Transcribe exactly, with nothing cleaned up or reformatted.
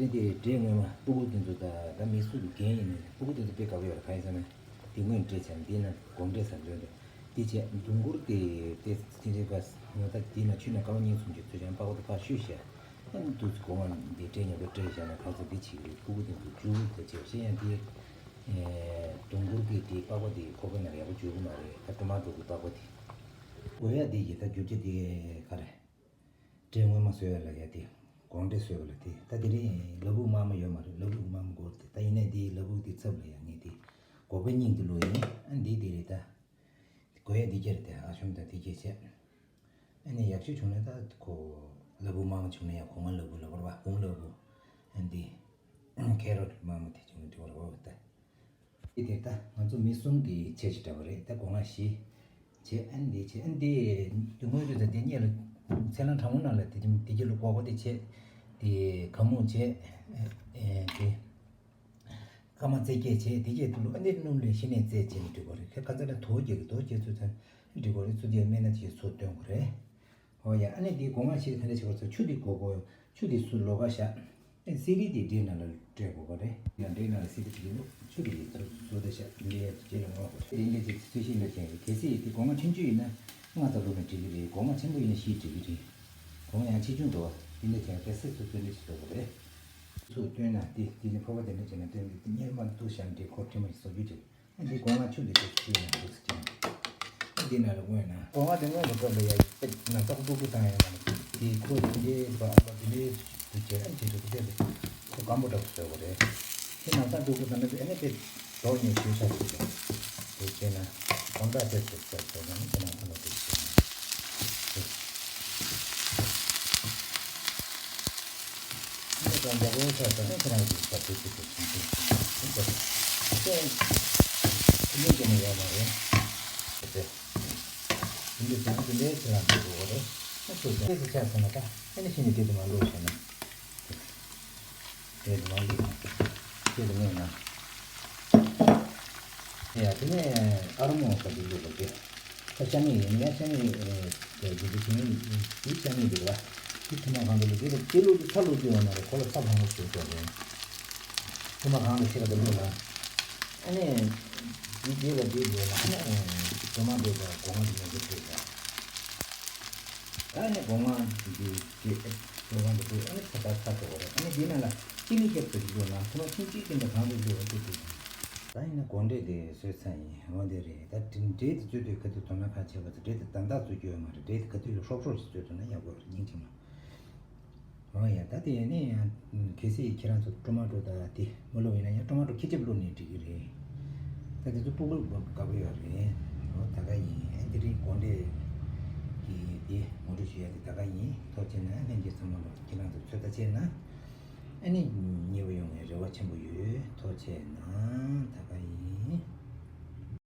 དེ་འདྲའི་སྒྲས་སྔོན་མ་སྤུ་གུ་དེ་ཚོ་དང་ད་མི་སུ་གི་འགན་ཡིན་ནའི་སྤུ་གུ་དེ་ཚོ་དཔེ་དགའ་པོ་ཡོད་རེད། གང་ཡིན་ཟེར་ན་དེ་སྔོན་སྤྲད་བྱས་ནས་འདི་ན་སྒོམ་སྤྲད་ཟེར་འདོན་འདོན་དེ་བྱས་དུང་ཁུར་དེ་དེ་དེ་འདྲའི་དགའ་ང་ད་དེ་ན་ཆུ་ན་ཀ་བ་གཉིས་གསུམ་གྱི་ཚོས་ཀྱང་པགས་པ་དེ་ཕར་བཤུས་བྱས་ཨ་ནི་དུས་ཚོད་གོང་མ་འདི་སྤྲད་ཉོ་གི་སྤྲད་བྱས་ན་ག་ཚོད་འདི་བྱེད་ཀྱི་རེད། སྤུ་གུ་དེ་ཚོ་རྒྱུ་དེ་བྱས་བཤད་ཡང་དེ་དུང་ཁུར་གྱི་དེ་པགས་པ་དེ་ཁོག་པའི་ནང་ཡག་པོ་འཇུ་གི་མ་རེད། ད་ཊོ་མ་ཊོ་གི་པགས་པ་དེ་དགོས་ཡ་དེ་ཡི་ད་རྒྱུ་ཆ་དེ་ག་རེད། འབྲས་སྔོན་མ་བཟོས་ཡ་ལ་ཡ་དེ། སྒོང་འབྲས་བཟོས་པ་ལ་དེ། ད་དེ་རིང་ལ་ཕུག་དམར་མོ་ཡོད་མ་རེད། ལ་ཕུག་དམར་མོ་དགོས་ཏེ། ད་ཡིན་ནའི་དེའི་ལ་ཕུག་དེ་ཚབ་ལ་ཡ་ངས་དེ། སྒོག་པའི་སྙིང་དེ་བླུགས་ཡིན། ཨ་འདི་དེ་རེད་ད། དགོས་ཡ་འདི་སྐྱེ་རེད་དེ། ཨ་ཤོམ་དང་དེ་སྐྱེ་བྱས། ཨ་ནི་ཡག་ཤོས་བྱུང་ན་ད་ཁོ། ལ་ཕུག་དམར་མོ་བྱུང་ན་ཡ་གོང་མ་ལ་ཕུག་ལ་ཕུག་ར་བ་གོང་ལ་ཕུག་ཨ་འདི། ཁེ་རོ་ཊི་དམར་མོ་དེ་བྱུང་ན་འགྲིག་པ་རེད་པ་ད། དེ་དེ་ལྟ་ང་ཚོ་མི་གསུམ་གྱི་ཆེད་ཅིག་འདྲ་བ་རེད། ད་སྒོ་ང་བཞི་བྱས། ཨ་ནི་འདི་བྱས། ཨ་ནི་འདི་དངོས་དུ་ད་དེ་གཉིས་ལ་ཚལ་སླང་གྲང་མོ་ནང་ལ་དེ་དེ་གྱི་ལུ་ཀོ་ཀོ་དེ་བྱས། དེ་ག་མོ་བྱས། ཨེ་དེ་སྐར་མ་རྩེ་བརྒྱད་བྱས། དེ་གྱི་དུ་ལུ་ཨ་ནི་སྣུམ་ལས་ཤི་ནས་རྩེ་བྱས་ནས་འགྲིག་གོ་རེད། ཁ་ཁ་ཚ་ལ་དོ་རྒྱག་གི་དོ་རྒྱག་ཚུལ་ཚ་འགྲིག་གོ་རེད། ཚུལ་དེ་སྨན་སྣ་དེ་ཚོ་སྟོན་གོ་རེད། ཨོ་ཡ། ཨ་ནི་འདི་སྒོ་ང་ཕྱེ་ག་འདྲ་བྱེད་དགོས་ཟེར། ཆུ་འདི་དགོས་གོ། ཆུ་འདི་སུ་ལོགས་ཀ་བཞག་ཨ་སི་རི་འདི་འབྲས་ནང་ལ་སྤྲད་དགོས་གོ་རེད། ཡང་འབྲས་ནང་ལ་སི་རི་ཅིག་ཡིན་ནོ། ཆུ་འདི་སུ་སུ་དེ་བཞག་འདི་ཡ་ཅེ་ལ་ངོ་གོ་རེད། འདི་འདྲ་ཅིག་ཚུལ་ཤིང་ལ་ཅན་རེད། གལ་སྲིད་འདི་སྒོ་ང་ཆུང་ཆུང་ཡིན་ན་ལྔ་ཙམ་བླུགས་ན་འགྲིག་གི་རེད། སྒོ་ང་ཆེན་པོ་ཡིན་ན་བཞི་འགྲིག་གི་རེད། སྒོ་ང་ཡང་ཆེ་ཆུང་འགྲོ་བ་འདི་འདྲ་ཅན་གལ་སྲིད་སུ་ཚོད་འདྲ་ཅིག་འགྲོ་གོ་རེད། ཚུར་བཏོན་ན་འདི་འདི་ནི་ཕོར་པ་དེ་འདྲ་བྱས་ན་བཏོན་འདི་གཉེར་མ་འདུག་བཞག་འདི་ཁོ་ཁྲིམས་མ་ཞིག་བཟོ་རྒྱུ་དེ། འདི་སྒོ་ང་ཆུ་འདི་ཚོ་ཆུ་ཡིན་འདུག་ཟེར་གྱི། འདི་ནང་ལ་བརྔོས་ན། སྒོ་ང་དེ་བརྔོས་པ་སྐབས་ལ་ཡ་ནང་ཏོག་ཏོག་ཏོག་བཏང་ཡ་ན། དེ་ཁོ་དེ་འདྲའི་བ་ཨ་བ་དེ་འདྲའི་དུ་བྱས་ཨ་ཅེ་དུ་དེ་ཁོ་སྐམ་པོ་འདྲ་པོ་བཟོས་པ་རེད། དེ་ནང་ཏོག་ཏོག་བཏང་ན་དེ་ཨ་ནི་དེ་དོག་ཉེ་ཞུ་ཤ་ཞིག་རེད། དེ་བྱས་ན་གོང་ཀ་དེ་ཚོ་བྱས་བྱས་ན་དེ་ནང་ཏོག་ཏོག་དེ་བྱས་ན། འདི་ཙམ་ཡག་པོ་ཆགས་ཙང་ཁྱེད་རང་གིས་ད་དེ་དེ་དེ་ཚུན་ཚོད་ཚུན་ཚོད་ཁྱེད་ཚོ་ཁྱེད་ཚོ་ཡོད་མ་རེད། དེ་དེ་དེ་འདྲའི་ཁྱེད་རང་གིས་རོགས་རེད། ཁྱེད་ཚོ་དེ་དེ་ཆགས་སོང་ན་ད་ཨ་ནི་ཕྱི་ནས་དེ་དེ་མ་ལོག་བྱས་ན། དེ་དེ་མ་ལོག་དེ་དེ་མེད་ན། ཡ་དེ་ནས་ཨ་རོ་མོ་ཟེར་གྱི་འདུག་གོ་དེ། ད་ཤ་མེད་ཡིན་ཡ། ཤ་མེད་དེ་དེ་དེ་དེ་དེ་ཤ་མེད་འདུག་ལ། དེ་ཐུར་མ་གང་དུ་ལུག་དེ་དེ་ལུག་དེ་ཚ་ལུག་དེ་ཡོད་མ་རེད། ཁོ་ལ་ཚ་བང་བོ་ཞིག་དགོས་རེད། ཐུར་མ་གང་དུ་ཆེ་བ་དེ་ལུག་ལ། ཨ་ནི་དེ་དེ་ལ་དེ་དེ་ལ་ཨ་ནི་ཐུར་མ་དེ་དང་སྒོ་ང་དེ་ནས་དེ་དེ་ལ། ད་ནི་སྒོ་ང་འདི་གི་སྒོ་ང་འདི་ཚོ་ཨ་ནི་ཚ་ཚ་ཚ་ཚ་བོ་རེད། ཨ་ནི་འདི་ནང་ལ་ཅི་ནི་ཤེབ་ཏུ་བླུགས་ན་ཁོ་ཆུང་ཆུང་ཅིག་འདི་གང་དུ་བླུགས་འདུག་འདུག་ད་ཡིན་ན་སྒོ་འབྲས་དེ་བཟོས་ཚར་ཡིན། འོ་འདི་རེད། ད་འབྲས་དེ་བཙོས་དུས་ག་དུས་དོ་སྣང་ག་བྱེད་པ་ཚོ་འབྲས་དེ་དམ་དག་བཙོ་རྒྱུ་ཡོད་མ་རེད། འབྲས་དེ་ག་དུས་ལ་ཧྲོབ་ཧྲོབ་ཞིག་བཙོས་ཐུབ་ན་ཡག་པོ་རེད། སྙིང་རྗེ་མ། འོ་ཡ། ད་དེ་ཡིན་ནི་ཡང་གལ་སྲིད་ཁྱེད་རང་ཚོ་ཊོ་མ་ཊོ་ད་དེ་མ་བླུགས་ཡིན་ན་ཡང་ཊོ་མ་ཊོ་ཁེ་ཅབ་བླུགས་ནས་འགྲིག་གི་རེད། ད་དེ་ཚོ་སྤུ་གུ་དགའ་པོ་ཡོད་རེད། འོ་ད་ག་ཡིན། ཨ་དེ་རིང་སྒོ་འབྲས་ཀྱི་དེ་ངོ་སྤྲོད་ཞུ་ཡ་དེ་ད་ག་ཡིན། ཐུགས་རྗེ་ཆེ་གནང་། ལྷན་རྒྱས་ཚང་མ་ལ་ཁྱེད་རང་ཚོ་ཚོད་ལྟ་བྱས་ན་ཨ་ནི་མཉེས་པོ་ཡོང་བའི་རེ་བ་ཆེན་པོ་ཡོད། ཐུགས་རྗེ་ཆེ་གནང་། ད་ག་ཡིན།